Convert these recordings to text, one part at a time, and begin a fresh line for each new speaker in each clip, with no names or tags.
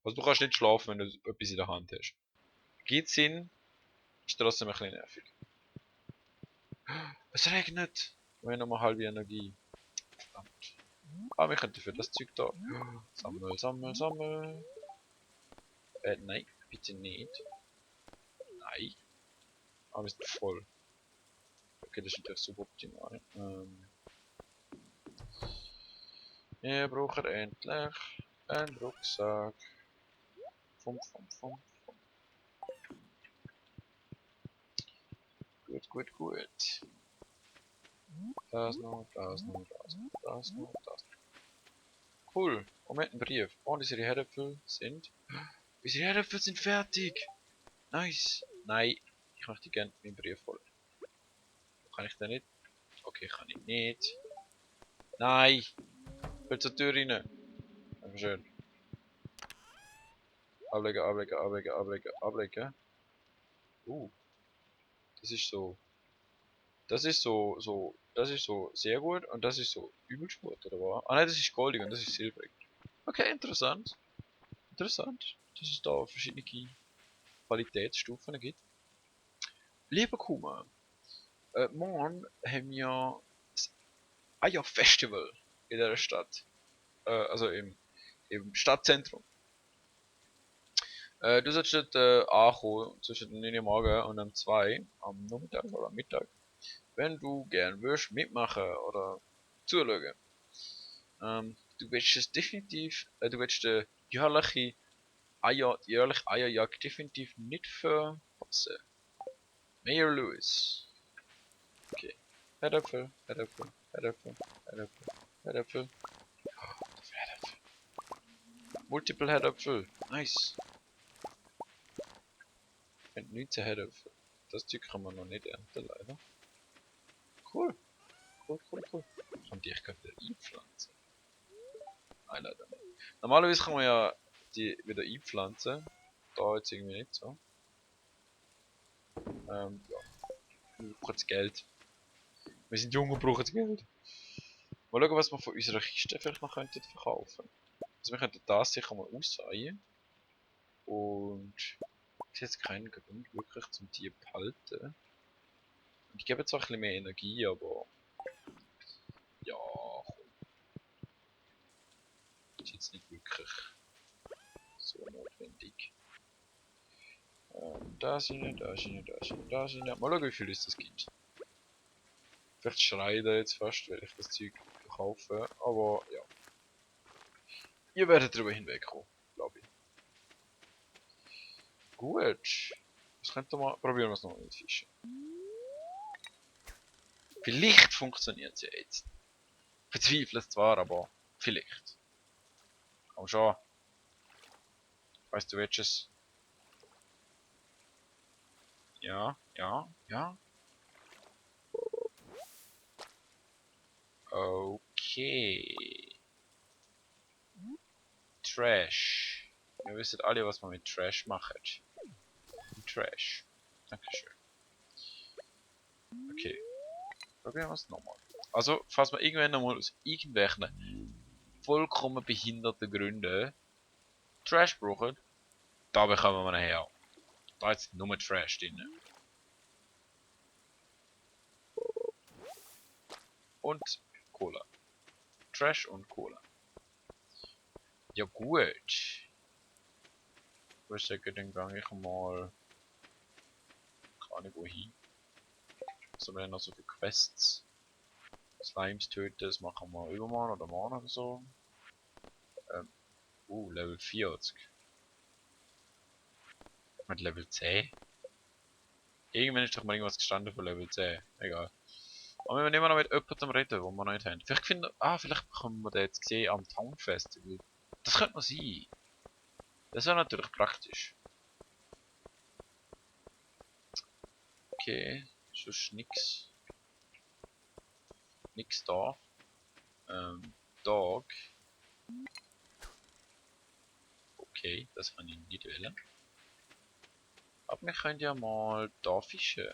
Also du kannst nicht schlafen, wenn du etwas in der Hand hast. Gibt Sinn, ist trotzdem ein bisschen nervig. Es regnet! Wir haben nochmal halbe Energie. Verdammt. Ah, wir könnten für das Zeug da. Sammel, sammel, sammel. Nein, bitte nicht. Nein. Ah, wir sind voll. Okay, das ist natürlich suboptimal. Wir brauchen endlich einen Rucksack. Fum, fum, fum, fum. Gut, gut, gut. Das noch, das noch, das noch, das noch, das noch. Cool. Moment, ein Brief. Und unsere Herdäpfel sind... Unsere Herdäpfel sind fertig! Nice! Nein, ich möchte gerne meinen Brief holen. Kann ich den nicht? Okay, kann ich nicht. Nein! Ich will zur Tür rein. Dankeschön. Ablegen, ablegen, ablegen, ablegen, ablegen. Das ist so... Das ist das ist so sehr gut und das ist so übelst gut, oder was? Ah nein, das ist goldig und das ist silbrig. Okay, interessant. Interessant, dass es da verschiedene Qualitätsstufen gibt. Lieber Kuma, morgen haben wir das Eierfestival in der Stadt. Also im Stadtzentrum. Du sollst dort ankommen zwischen dem 9 Uhr morgen und dem 2 am Nachmittag oder am Mittag. Wenn du gern willst mitmachen oder zuschauen. Du willst es definitiv, du willst die jährliche Eierjagd definitiv nicht verpassen. Mayor Lewis. Okay. Herdäpfel, Herdäpfel, Herdäpfel, Herdäpfel, Herdäpfel. Herdäpfel. Multiple Herdäpfel. Nice. Und 19 Herdäpfel. Das Zeug kann man noch nicht ernten, leider. Cool. Cool, cool, cool. Kann die ich wieder einpflanzen? Nein, leider nicht. Normalerweise kann man ja die wieder einpflanzen. Da jetzt irgendwie nicht so. Ja. Wir brauchen das Geld. Wir sind jung und brauchen das Geld. Mal schauen, was wir von unserer Kiste vielleicht noch könnten verkaufen. Also wir könnten das sicher mal aussäen. Und ich sehe jetzt keinen Grund wirklich zum die behalten. Und die geben zwar ein bisschen mehr Energie, aber ja, komm. Ist jetzt nicht wirklich so notwendig. Da sind, da sind, da sind, da sind. Mal schauen, wie viel es das gibt. Vielleicht schreie ich da jetzt fast, weil ich das Zeug verkaufe, aber ja. Ihr werdet darüber hinwegkommen, glaube ich. Gut. Was könnte man. Probieren wir es nochmal mit Fischen. Vielleicht funktioniert es ja jetzt. Verzweifle es zwar, aber vielleicht. Komm schon. Weißt du, welches? Ja, ja, ja. Okay. Trash. Wir wissen alle, was man mit Trash macht. Trash. Dankeschön. Okay. Probieren wir es nochmal. Also, falls wir irgendwann nochmal aus irgendwelchen vollkommen behinderten Gründen Trash brauchen, da bekommen wir ihn her. Da ist nur Trash drin. Und Cola. Trash und Cola. Ja gut. Ich würde sagen, dann gehe ich mal... Keine Ahnung wohin. Also wir haben noch so viele Quests. Slimes töten, das machen wir übermorgen oder morgen oder so. Level 40. Mit Level 10. Irgendwann ist doch mal irgendwas gestanden von Level 10. Egal. Aber wir nehmen noch mit jemandem reden, wo wir noch nicht haben. Vielleicht bekommen wir den jetzt gesehen am Town Festival. Das könnte man sein. Das wäre natürlich praktisch. Okay, sonst nix. Nix da. Dog. Okay, das kann ich nicht wählen. Aber wir können ja mal da fischen.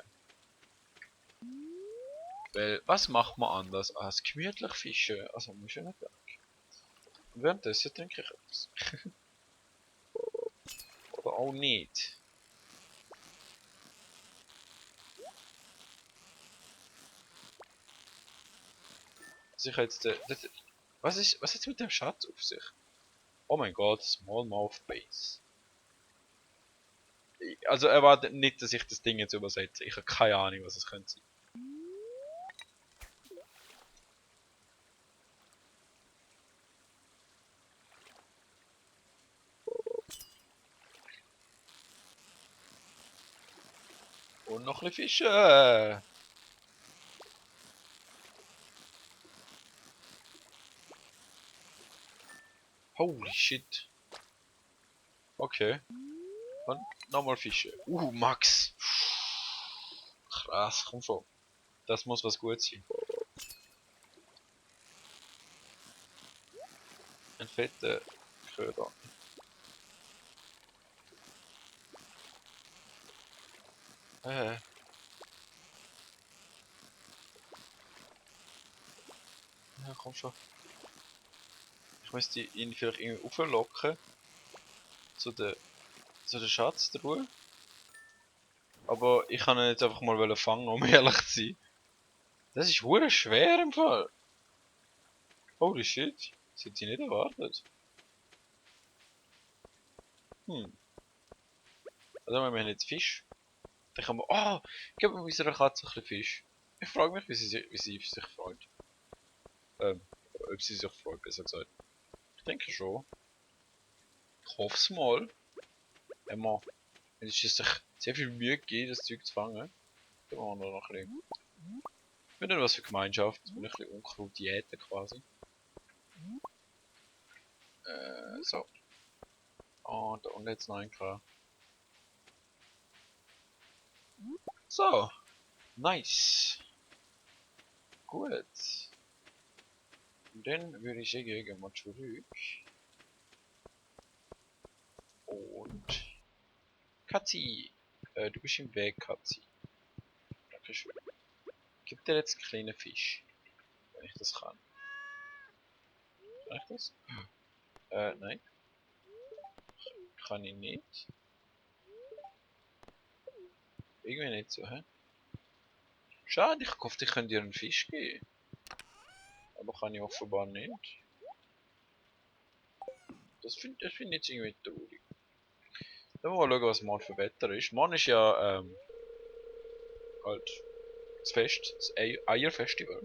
Weil, was macht man anders als gemütlich fischen? Also, muss ja nicht weg. Und währenddessen trinke ich etwas. auch nicht. Sicher jetzt was jetzt mit dem Schatz auf sich? Oh mein Gott, Smallmouth Base. Also erwartet nicht, dass ich das Ding jetzt übersetze. Ich habe keine Ahnung, was es könnte sein. Und noch ein Fische. Holy shit. Okay. Und nochmal Fische. Max. Krass, komm schon. Das muss was Gutes sein. Ein fetter Köder. Ja, komm schon. Ich müsste ihn vielleicht irgendwie auflocken. Zu der Schatztruhe. Aber ich kann ihn jetzt einfach mal fangen, um ehrlich zu sein. Das ist hure schwer im Fall. Holy shit. Das hätte ich nicht erwartet. Also wir haben jetzt Fisch. Dann kann man... Oh! Gib mir unserer Katze ein bisschen Fisch. Ich frage mich, wie sie sich freut. Ob sie sich freut, besser gesagt. Ich denke schon. Ich hoffe es mal. Emma, wenn es sich sehr viel Mühe gibt, das Zeug zu fangen, dann machen wir noch ein bisschen. Ich bin nicht was für Gemeinschaft, ich bin ein bisschen Unkraut Diäten quasi. So. Und da unten jetzt noch ein Kran. So. Nice. Gut. Und dann würde ich sagen, gehen wir zurück. Und... Katzi! Du bist im Weg, Katzi. Dankeschön. Gib dir jetzt einen kleinen Fisch. Wenn ich das kann. Kann ich das? Nein. Kann ich nicht. Irgendwie nicht so, hä? Schade, ich hoffe, ich könnte dir einen Fisch geben. Aber kann ich offenbar nicht. Das find ich jetzt irgendwie traurig. Dann wollen wir mal schauen, was morgen für Wetter ist. Morgen ist ja, halt das Fest, das Eierfestival.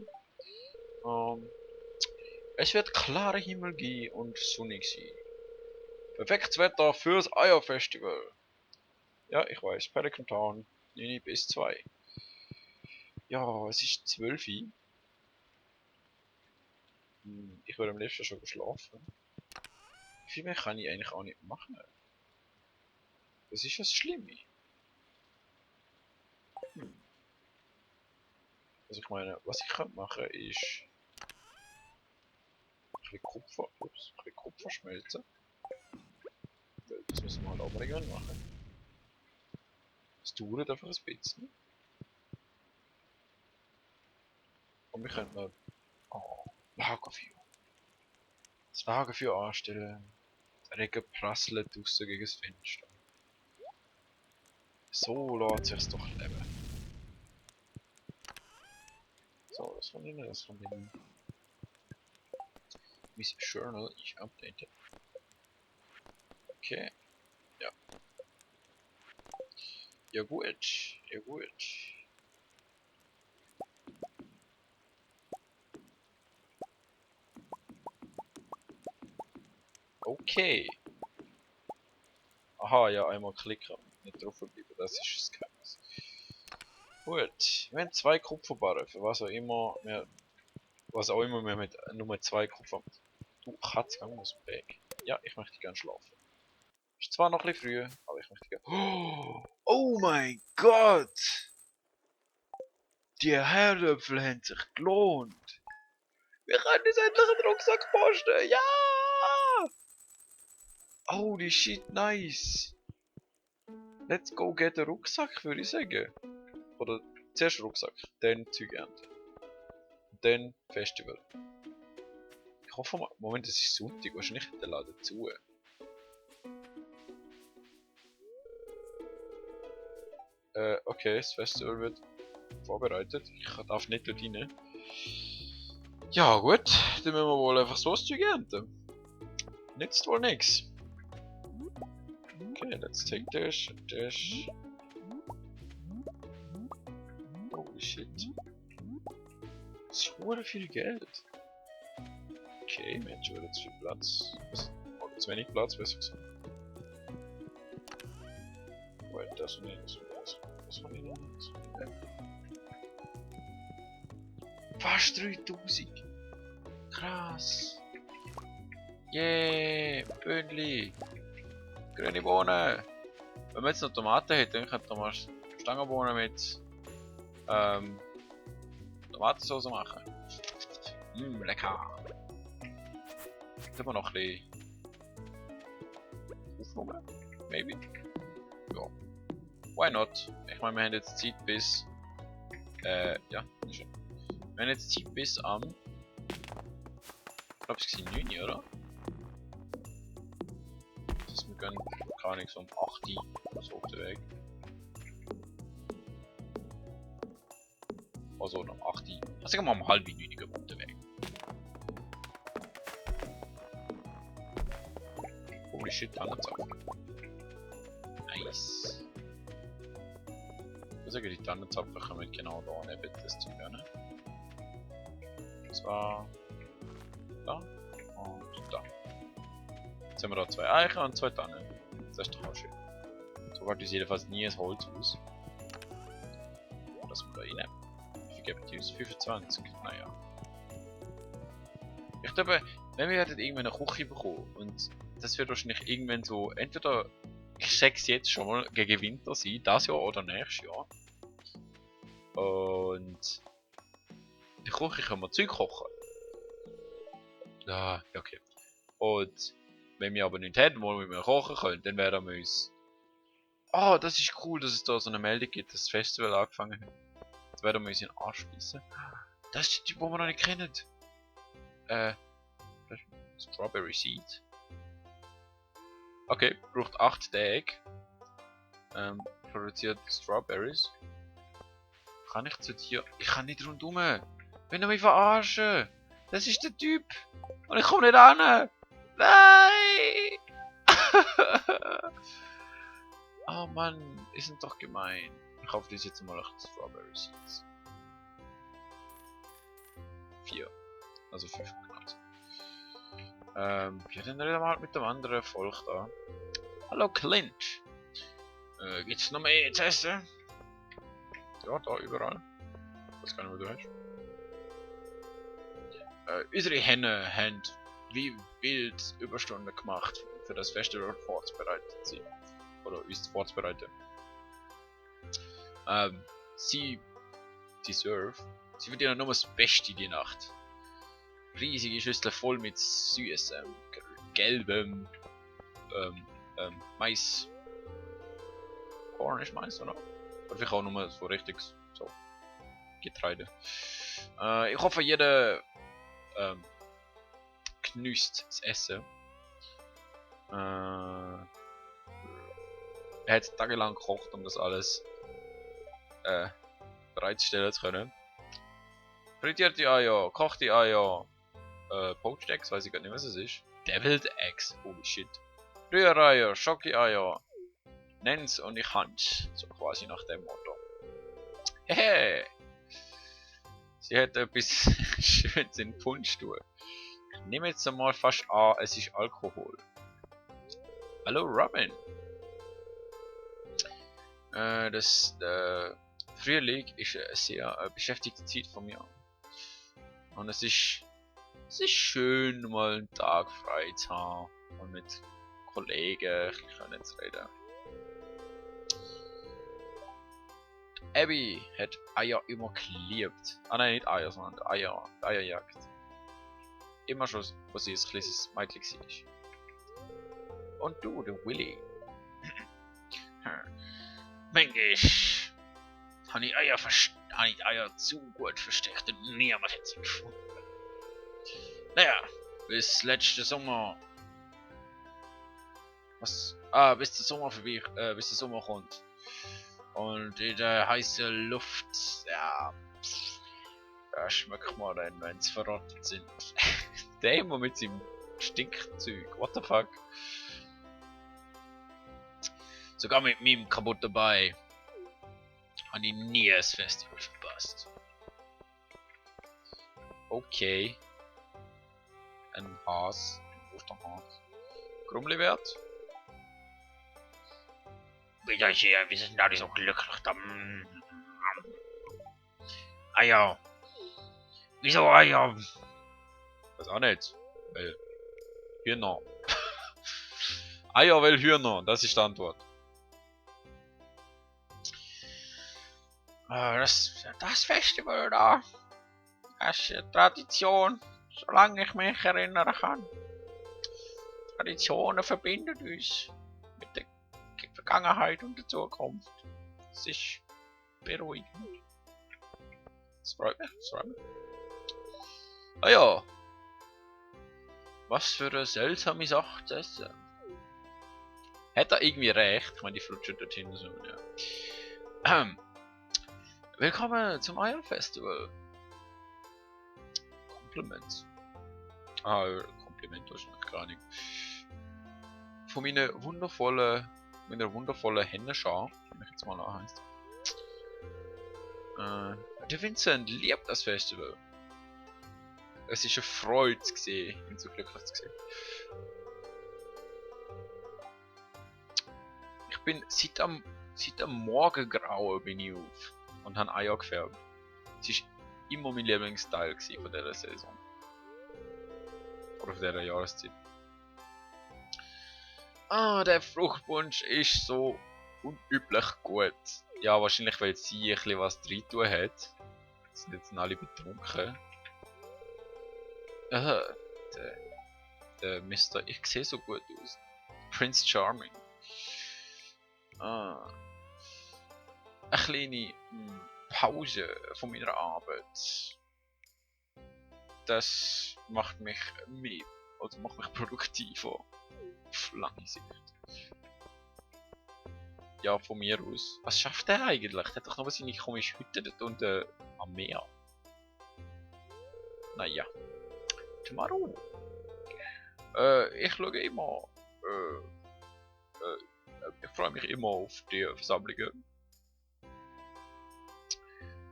Es wird klarer Himmel geben und sonnig sein. Perfektes Wetter fürs Eierfestival. Ja, ich weiß, Pelican Town, 9 bis 2. Ja, es ist 12 Uhr. Ich würde am liebsten schon schlafen. Viel mehr kann ich eigentlich auch nicht machen. Das ist das Schlimme. Also ich meine, was ich könnte machen ist ein bisschen Kupfer schmelzen. Das müssen wir halt auch mal irgendwann machen. Es dauert einfach ein bisschen. Und wir könnten noch Lagerfeuer. Das Lagerfeuer anstellen. Der Regen prasselt draussen gegen das Fenster. So lässt sich's doch leben. So, das kann ich nicht, das kann ich nicht. Mein Journal ist updated. Okay. Ja. Ja gut. Ja gut. Okay. Aha, ja, einmal klicken. Nicht drauf bleiben, das ist das Geheimnis. Gut. Wir haben 2 Kupferbarren, für was auch immer wir mit Nummer 2 Kupfer haben. Du Katze, geh aus dem Weg. Ja, ich möchte gerne schlafen. Ist zwar noch ein bisschen früh, aber ich möchte gerne... Oh mein Gott! Die Herdöpfel haben sich gelohnt! Wir können uns endlich einen Rucksack posten! Ja! Holy shit, nice! Let's go get den Rucksack, würde ich sagen. Oder zuerst Rucksack, dann Zeug ernten. Dann Festival. Ich hoffe mal, Moment, es ist Sonntag, wahrscheinlich hat der Laden zu. Okay, das Festival wird vorbereitet. Ich darf nicht dort rein. Ja gut, dann müssen wir wohl einfach so das Zeug ernten. Nützt wohl nix. Okay, let's take this, this. Holy shit. Das ist hure viel Geld. Okay, wir haben schon wieder zu viel Platz. Oder zu wenig Platz, besser gesagt. Wait, das und das und das und das. Fast 3000! Krass! Yeah! Böhnli! Grüne Bohnen! Wenn wir jetzt noch Tomaten hätten, dann könnten wir Stangenbohnen mit Tomatensauce machen. Lecker! Können wir noch ein bisschen aufnehmen? Maybe? Ja. Why not? Ich meine, wir haben jetzt Zeit bis. Ja, schon. Wir haben jetzt Zeit bis am. Ich glaube, es sind 9, oder? Das heißt, wir gehen gar nichts um 8 Uhr so auf den Weg. Also um 8 Uhr. Also sagen wir mal um halb 9 Uhr auf den Weg. Holy shit, Tannenzapfen. Nice. Ich sage, die Tannenzapfen kommen genau da neben das zu gönnen. Das war da und da. Jetzt haben wir da 2 Eichen und 2 Tannen. Das ist doch auch schön. So war das jedenfalls nie ein Holzhaus. Das wir da rein. Wie viel gibt es? 25. Naja. Ich glaube, wenn wir irgendwann eine Küche bekommen und das wird wahrscheinlich irgendwann so, entweder, ich sag's jetzt schon mal, gegen Winter sein, das Jahr oder nächstes Jahr. Und in der Küche können wir Zeug kochen. Ja, okay. Und wenn wir aber nicht hätten, wo wir kochen können, dann werden wir uns... Ah, das ist cool, dass es da so eine Meldung gibt, dass das Festival angefangen hat. Jetzt werden wir uns in den Arsch spießen. Das ist die, die wir noch nicht kennen. Strawberry Seed. Okay, braucht 8 Tage. Produziert Strawberries. Kann ich zu dir? Ich kann nicht rundum. Wenn du mich verarschen. Das ist der Typ. Und ich komme nicht an. Nein! Oh Mann, die sind doch gemein. Ich hoffe, die jetzt mal 8 Strawberry Seeds. 4. Also 5 knapp. Ja, dann reden wir halt mit dem anderen Volk da. Hallo Clint. Gibt's noch mehr zu essen? Ja, da überall. Das kann ich, was du hast. Unsere Hennen haben wie wild Überstunden gemacht, für das Festival vorzubereitet sind. Oder uns vorzubereiten. Sie verdienen nur das Beste die Nacht. Riesige Schüssel voll mit süßem, gelbem Mais. Korn ist Mais, oder? Oder vielleicht auch nur so richtig so Getreide. Ich hoffe, jeder genießt das Essen. Er hat tagelang gekocht, um das alles bereitstellen zu können. Frittierte Eier, kochte Eier, Poached Eggs, weiß ich gar nicht, was es ist. Deviled Eggs, holy shit. Rühreier, Schoki-Eier, nenn's und ich hand's. So quasi nach dem Motto. Hehe! Sie hat etwas Schönes in Punsch tun. Ich nehme jetzt einmal fast an, es ist Alkohol. Hallo Robin! Frühling ist eine sehr beschäftigte Zeit von mir. Und es ist schön, mal einen Tag frei zu haben und mit Kollegen zu reden. Abby hat Eier immer geliebt. Ah nein, nicht Eier, sondern Eier, die Eierjagd. Immer schon, wo sie ein kleines Mädchen war. Und du, der Willy. Manchmal habe ich Eier zu gut versteckt und niemand hat sie gefunden. Naja, bis letzten Sommer. Was? Bis der Sommer kommt. Und in der heißen Luft, ja, da schmeckt man dann, wenn sie verrottet sind. Der immer mit seinem Stinkzeug, what the fuck. Sogar mit meinem kaputten Bein habe ich nie ein Festival verpasst. Okay. Ein Haas, ein Osterhas. Grummeliwert. Wieder hier, wir sind alle so glücklich. Eier. Wieso Eier? Weiß auch nicht. Weil Hühner. Eier, weil Hühner, das ist die Antwort. Das Festival da. Das ist eine Tradition, solange ich mich erinnern kann. Traditionen verbinden uns mit der Vergangenheit und der Zukunft. Es ist beruhigend. Das freut mich, das freut mich. Ah ja. Was für eine seltsame Sache zu essen. Hat er irgendwie recht? Ich meine, die flutschen dorthin so, ja. Willkommen zum Eierfestival. Kompliments. Kompliment ist noch gar nicht. Von meiner wundervollen Händeschar, die mich jetzt mal anheißt. Der Vincent liebt das Festival. Es ist eine Freude zu sehen, ihn so glücklich zu sehen. Ich bin seit am Morgengrauen bin ich auf und habe Eier gefärbt. Es war immer mein Lieblingsteil von dieser Saison. Oder von dieser Jahreszeit. Der Fruchtpunsch ist so unüblich gut. Ja, wahrscheinlich weil sie ein bisschen was drin tun hat. Sind jetzt alle betrunken. Der Mr. Ich sehe so gut aus. Prince Charming. Eine kleine Pause von meiner Arbeit. Das macht mich mehr, also macht mich produktiver. Auf lange Sicht. Ja, von mir aus. Was schafft der eigentlich? Der hat doch noch seine komische Hütte dort unten am Meer. Naja. Tomorrow. Ich schaue immer. Ich freue mich immer auf die Versammlungen.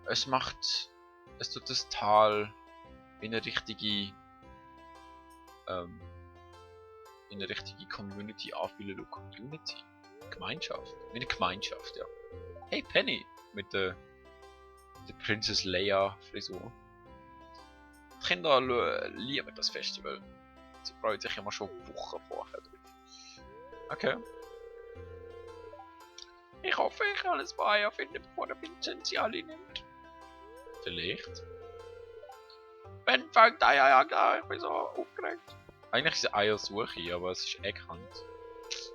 Es tut das Tal in eine richtige Community anfühlen. Community? Gemeinschaft? Wie eine Gemeinschaft, ja. Hey Penny! Mit der Princess Leia Frisur. Die Kinder lieben das Festival. Sie freuen sich immer schon Wochen vorher drauf. Okay. Ich hoffe, ich kann alles bei Eier finden, bevor der Vincent sie alle nimmt. Vielleicht. Ben fängt Eier an, ich bin so aufgeregt. Eigentlich ist es Eiersuche, aber es ist Eckhand.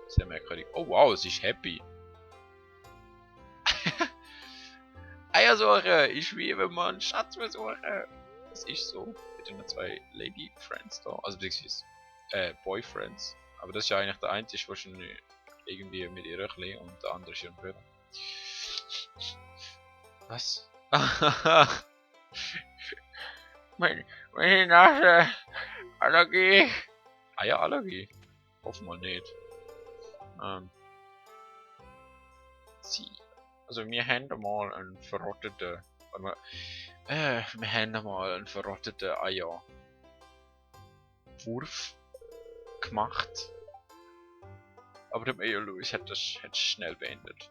Sehr merkwürdig. Oh wow, es ist happy. Eiersuche ist wie wenn man Schatz versuchen. Das ist so. Mit den zwei Lady Friends da. Also beziehungsweise Boyfriends. Aber das ist ja eigentlich der einzige, wahrscheinlich irgendwie mit ihr ein bisschen und der andere ist ihr Bruder. Was? Meine Nase. Allergie. Eierallergie? Hoffen wir nicht. Also wir haben mal einen verrotteten. Wir haben mal einen verrotteten Eierwurf gemacht. Aber der Mayor Lewis hat es schnell beendet.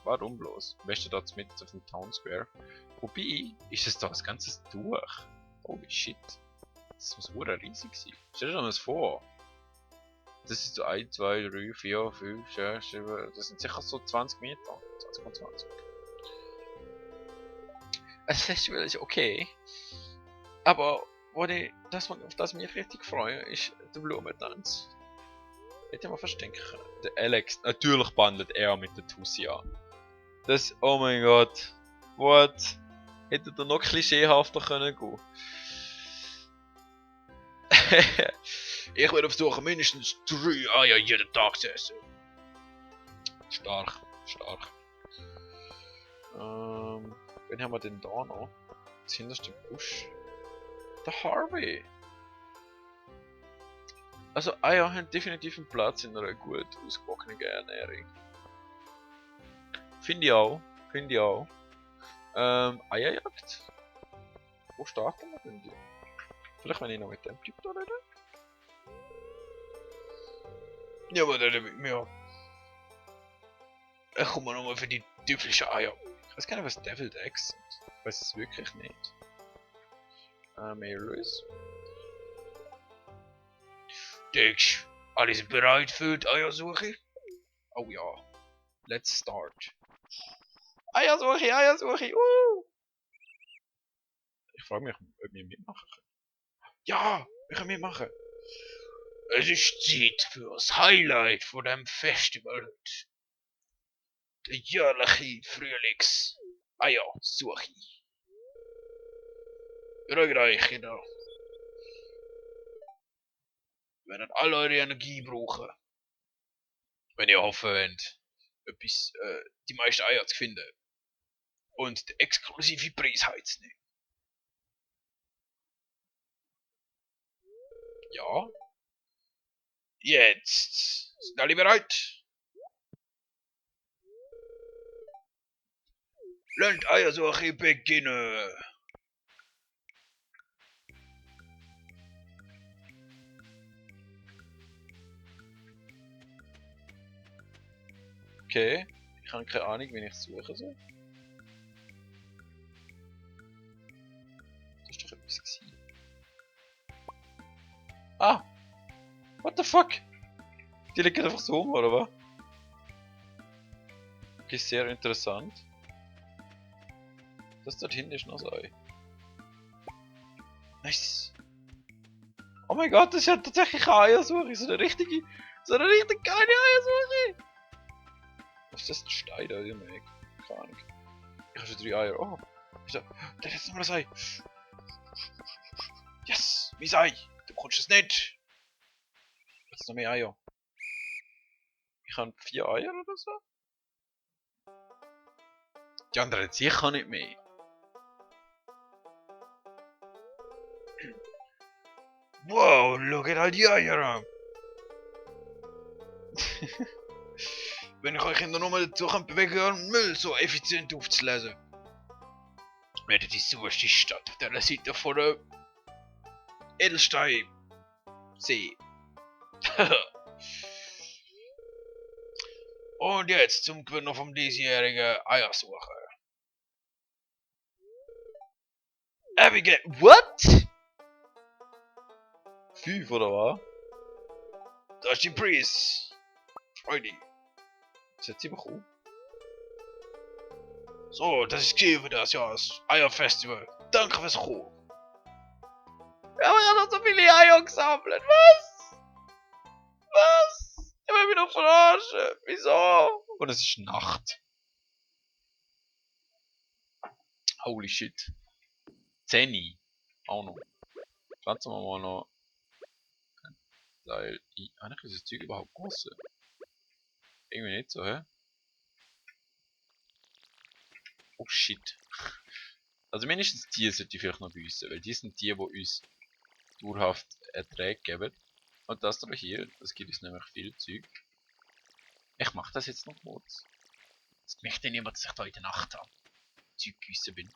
Warum bloß? Weißt du dort mit auf dem Town Square? Wobei, ist es da das ganze durch? Holy shit. Das muss wohl riesig sein. Stell dir das vor. Das ist so 1, 2, 3, 4, 5, 6, 7. Das sind sicher so 20 Meter. 20 von 20. Das Festival ist okay. Aber auf das mich richtig freue, ist der Blumentanz. Hätte man verstecken können. Der Alex, natürlich bandelt er mit der Tussi an. Das, oh mein Gott. What? Hätte er noch klischeehafter können gehen. Ich werde versuchen, mindestens 3 Eier jeden Tag zu essen. Stark, stark. Wen haben wir denn da noch? Das hinterste Busch. Der Harvey! Also Eier haben definitiv einen Platz in einer gut ausgewogenen Ernährung. Finde ich auch. Finde ich auch. Eierjagd? Wo starten wir denn die? Vielleicht wenn ich noch mit dem Typ da rede? Ja, aber der mit mir. Ich komme nochmal für die teuflischen Eier. Ich weiß gar nicht, was Deviled Eggs sind. Ich weiß es wirklich nicht. Mayor Lewis. Denkst du, alle sind bereit für die Eiersuche? Oh ja. Let's start. Eiersuche, Eiersuche, Ich frage mich, ob wir mitmachen können. Ja, wir können mitmachen. Es ist Zeit für das Highlight von dem Festival heute. Der jährliche Frühlings-Eiersuche. Beruhigt euch, Kinder. Ihr werdet alle eure Energie brauchen. Wenn ihr hoffen wollt, etwas, die meisten Eier zu finden. Und den exklusiven Preis heimzunehmen. Ja. Jetzt. Sind alle bereit? Lasst Eiersuche beginnen. Okay. Ich habe keine Ahnung, wen ich suchen soll. Das ist doch etwas gewesen. Ah! What the fuck? Die liegen einfach so rum, oder was? Okay, sehr interessant. Das dort hinten ist noch so ein. Nice! Oh mein Gott, das ist ja tatsächlich eine Eiersuche! So eine richtig geile Eiersuche! Was ist das, ein Stein da in der Ecke? Keine Ahnung. Ich habe schon 3 Eier. Oh! Da ist jetzt nochmal das Ei! Yes! Mein Ei! Du bekommst es nicht! Jetzt noch mehr Eier. Ich habe 4 Eier oder so? Die anderen hat sicher nicht mehr. Wow, schau dir all die Eier an! Wenn ich euch in der Nummer dazu bewegen kann, Müll so effizient aufzulesen, werdet die sauberste Stadt auf der Seite von der Edelstein See. Und jetzt zum Gewinner vom diesjährigen Eiersuche. Abigail. What? 5 oder was? Das ist die Preis. Freunde. Was hat sie bekommen? So, das ist für das Jahr das Eierfestival. Danke fürs Kommen. Ja, aber ich habe noch so viele Eier gesammelt. Was? Was? Ich will mich noch verarschen. Wieso? Und es ist Nacht. Holy shit. 10. Auch noch. Pflanzen wir mal noch. Weil eigentlich ist das Zeug überhaupt groß. Irgendwie nicht so, hä? Oh shit. Also mindestens die sollte ich vielleicht noch büssen, weil die sind die uns dauerhaft Erträge geben. Und das da hier, das gibt uns nämlich viel Zeug. Ich mach das jetzt noch kurz. Jetzt möchte niemand, dass ich da in der Nacht an Zeug büssen bin.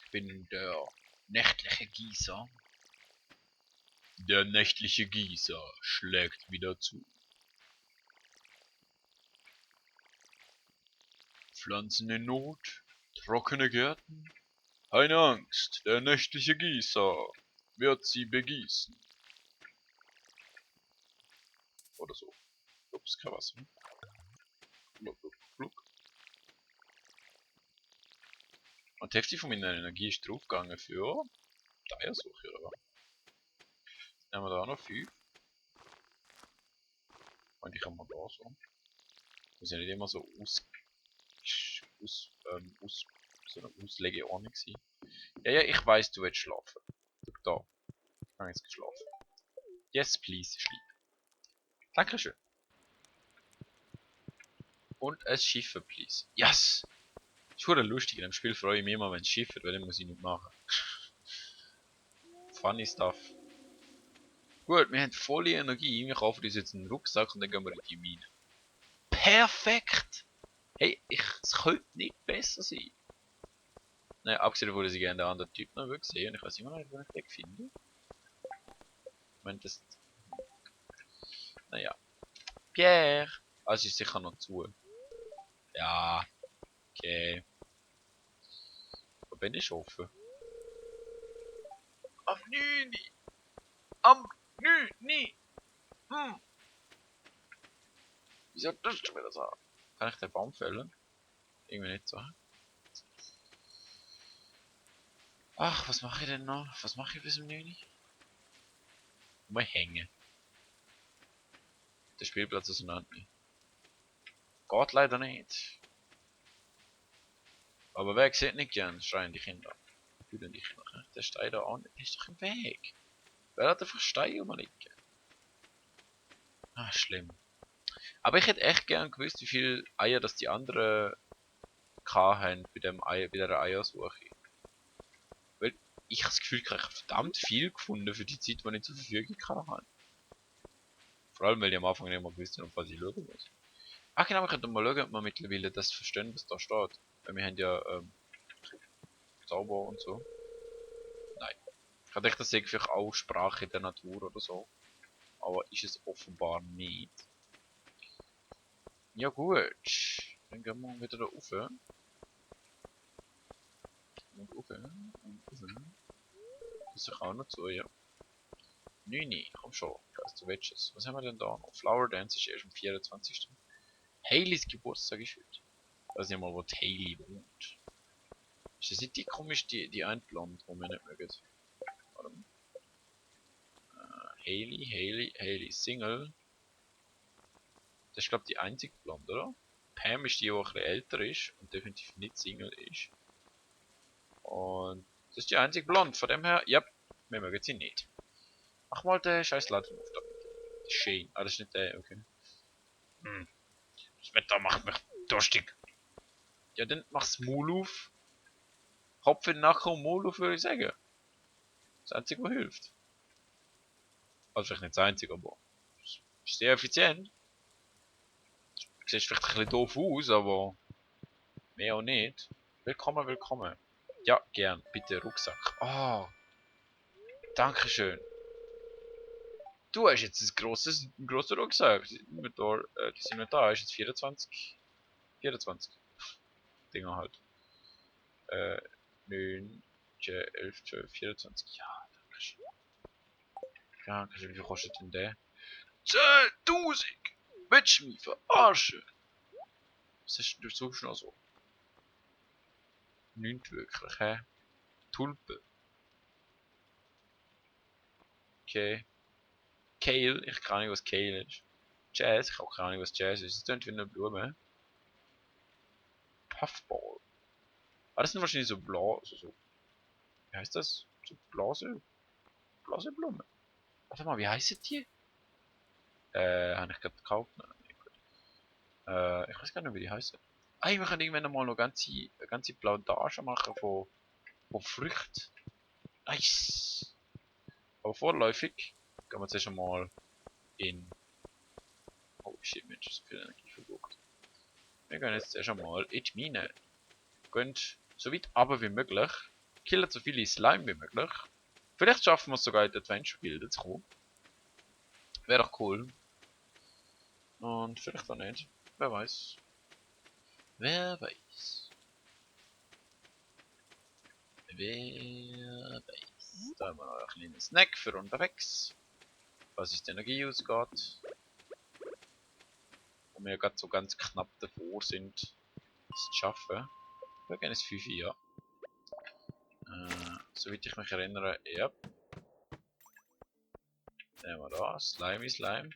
Ich bin der nächtliche Gießer. Der nächtliche Gießer schlägt wieder zu. Pflanzen in Not, trockene Gärten. Keine Angst, der nächtliche Gießer wird sie begießen. Oder so. Ups, kein Wasser. Gluck, gluck, gluck. Und die Hälfte von meiner Energie ist draufgegangen für die Eiersuche, oder was? Nehmen wir da auch noch 5. Und ich kann mal da so. Das ist ja nicht immer so so eine Auslegeordnung sein. Ja, ich weiß, du willst schlafen. Guck da. Ich kann jetzt geschlafen. Yes, please, sleep. Dankeschön. Und ein Schiffer, please. Yes! Ist schon lustig, in dem Spiel freue ich mich immer, wenn es schiffert, weil dann muss ich nicht machen. Funny stuff. Gut, wir haben volle Energie, wir kaufen uns jetzt einen Rucksack und dann gehen wir in die Mine. Perfekt! Hey, es könnte nicht besser sein. Nein, abgesehen davon, dass ich gerne den anderen Typ noch will sehen. Ich weiß immer noch nicht, wo ich den finde. Ich meine, das... Naja. Pierre! Also ist sicher noch zu. Ja. Okay. Wo bin ich offen? Am 9. Am 9. Hm. Wieso tust du mir das an? Kann ich den Baum fällen? Irgendwie nicht so. Ach, was mache ich denn noch? Was mache ich bis zum 9? Mal hängen. Der Spielplatz ist unten. Geht leider nicht. Aber wer sieht nicht gern, schreien die Kinder. Fühlen die Kinder. Der Stein da an, der ist doch im Weg. Wer hat einfach Steine rumliegen? Ah, schlimm. Aber ich hätte echt gern gewusst, wie viele Eier das die anderen haben bei dem Ei, bei der Eiersuche. Weil ich habe das Gefühl, ich habe verdammt viel gefunden für die Zeit, die ich zur Verfügung hatte. Vor allem, weil ich am Anfang nicht mal gewusst habe, auf was ich schauen muss. Ach genau, wir könnten mal schauen, ob wir mittlerweile das verstehen, was da steht. Weil wir haben ja Zauber und so. Nein. Ich dachte, das sei vielleicht auch Sprache der Natur oder so. Aber ist es offenbar nicht. Ja gut. Dann gehen wir wieder da rauf. Und rauf. Und rauf. Das ist auch noch zu, ja. Nini, komm schon. Du willst es. Was haben wir denn da noch? Flower Dance ist erst am 24. Haleys Geburtstag ist heute. Ich weiß nicht mal, wo die Hailey wohnt. Ist das nicht die komisch, die ein Blond, wo wir nicht mögen? Warte mal. Hailey, Single. Das ist glaube ich die einzige Blonde, oder? Pam ist die, die ein bisschen älter ist und definitiv nicht Single ist. Und das ist die einzige Blonde, von dem her, ja, wir mögen sie nicht. Mach mal den scheiß Laden auf da. Shane. Ah, das ist nicht der, okay. Hm. Das Wetter macht mich durstig. Ja, dann mach's Maul auf. Kopf in den Nacken und Maul auf, würde ich sagen. Das Einzige, was hilft. Also vielleicht nicht das Einzige, aber ist sehr effizient. Sieht vielleicht ein bisschen doof aus, aber mehr auch nicht. Willkommen, willkommen. Ja, gern. Bitte Rucksack. Ah, oh, dankeschön. Du hast jetzt ein grosser Rucksack. Das Inventar ist jetzt 24. 24. Dinger halt. 9, 11, 12, 24. Ja, dankeschön. Dankeschön. Wie viel kostet denn der? 10.000! Willst du mich verarschen? Was ist denn du sonst noch so? Nicht wirklich, hä? Tulpe. Okay. Kale, ich kann nicht, was Kale ist. Jazz, ich habe keine Ahnung, was Jazz ist. Das klingt wie eine Blume. Puffball. Ah, das sind wahrscheinlich so blau, so, wie heißt das? So Blaseblumen. Warte mal, wie heißen die? Habe ich gerade gekauft? Nein, nee, gut. Ich weiß gar nicht, wie die heißen. Ah, wir können irgendwann mal noch ganze Plantage machen von Früchten. Nice. Aber vorläufig gehen wir zuerst einmal in... Oh shit, Mensch, so viel Energie verbraucht. Wir gehen jetzt zuerst einmal in die Mine. Gehen so weit runter wie möglich. Killen so viele Slime wie möglich. Vielleicht schaffen wir es sogar in die Adventure-Gilde zu kommen. Wäre doch cool. Und vielleicht auch nicht. Wer weiß. Wer weiß. Wer weiß. Da haben wir noch einen kleinen Snack für unterwegs. Falls uns die Energie ausgeht. Und wir gerade so ganz knapp davor sind, es zu schaffen. Wir gehen ins 5, ja. Soweit ich mich erinnere, ja. Nehmen wir da, Slime.